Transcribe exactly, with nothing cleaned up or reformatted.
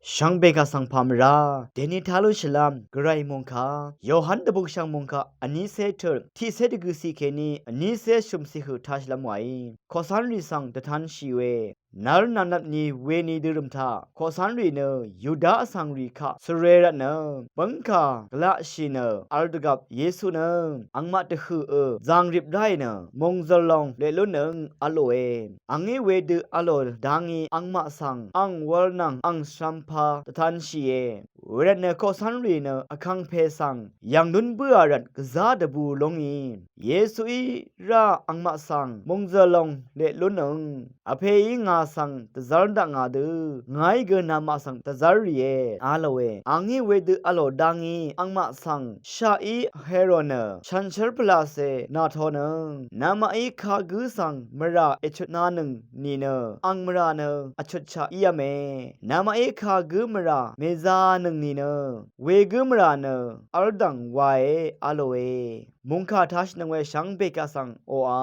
Shvngbe kaq svng pà mvrá dèní tá lú shvlv́m gvray mòngkà Yohan dvbukshvng mòngkà vnícé tøt tiqcé dvgø̀ciq kèní vnícé shø̀mciq høq tá shvlv́m wàí koqcv́nrì svng dvtanshì we nv́r nvnvpni weni dørø̀m taq koqcv́nrì nø Yuda vsvngrì kaq svre rvtnø bǿngkà gvlaqshì nø vl dvgvp Yesu nø angmaq dvhø̀ø zàngrip ráì nø mòngzø̀l lòng leq lúnnøng v̄lòe. Angí wedø v̄lò dá ngí angmaq svng ang wūl nvng ang shvmpa dvtanshìe. Wervtnø koqcv́nrì nø vkangpe svng yv̀nglún bǿà rvt gvzá dvbù lú ngì Yesuí rá angmaq svng mòngzø̀l lòng leq lúnnøng vpeí ngà svng dvzv́r daq ngà dø ngàí gø namaq svng dvzv́r rìe v̄lòe. Angí wedø v̄lò dá ngí angmaq svng shaqí Herod nø shànshér pvlacè nàtonøng namaqí kagǿ svng mvrà èchutnanøng nìnø ang mvrà nø vchutshaq ív̄me. Namaqí kagǿ mvrà mèzānøng nìnø wegǿ mvrà nø v́l dv̀ng wae v̄lòe. Mòngkà tāshìnøng we shvngbe kaq svng oqà